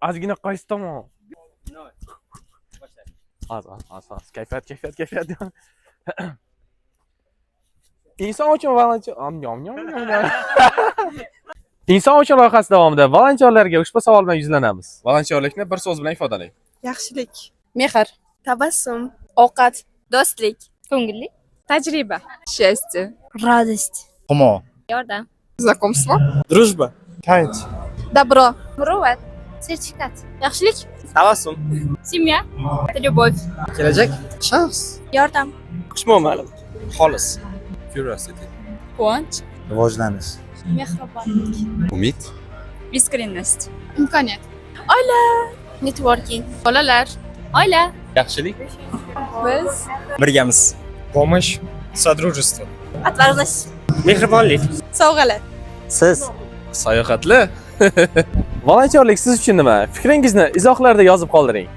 Ozgina qaysi tomon? Az, az, az, az. Kayfiyat, kayfiyat, kayfiyat. Inson uchun volontyor. Am, nyom, nyom, nyom, nyom. Inson uchun loyihasi davomida volontyorlarga ushbu savol bilan yuzlanamiz. Volontyorlikni bir so'z bilan ifodalang. Yaxshilik. Mehr. Tabassum. Ovqat. Do'stlik. Ko'ngilli. Tajriba. Счастье. Радость. Humo. Yordam. Знакомство. Дружба. Tayanch. Добро. Muruvvat. Sertifikat. Yaxshilik. Tabassum. Семья. Любовь. Kelajak. Shaxs. Yordam. Xushmuomalalik. Xolis. Curiosity. Quvonch. Rivojlanish. Mehribonlik. Umid. Искренность. Imkoniyat. Oila. Networking. Bolalar. Oila. Yaxshilik. Biz. Birgamiz. Помощь. Содружество. Отважность. Mehribonlik. Sovg'alar. Siz. Sayohatli. Volontyorlik siz uchun nima? Fikringizni izohlarda yozib qoldiring.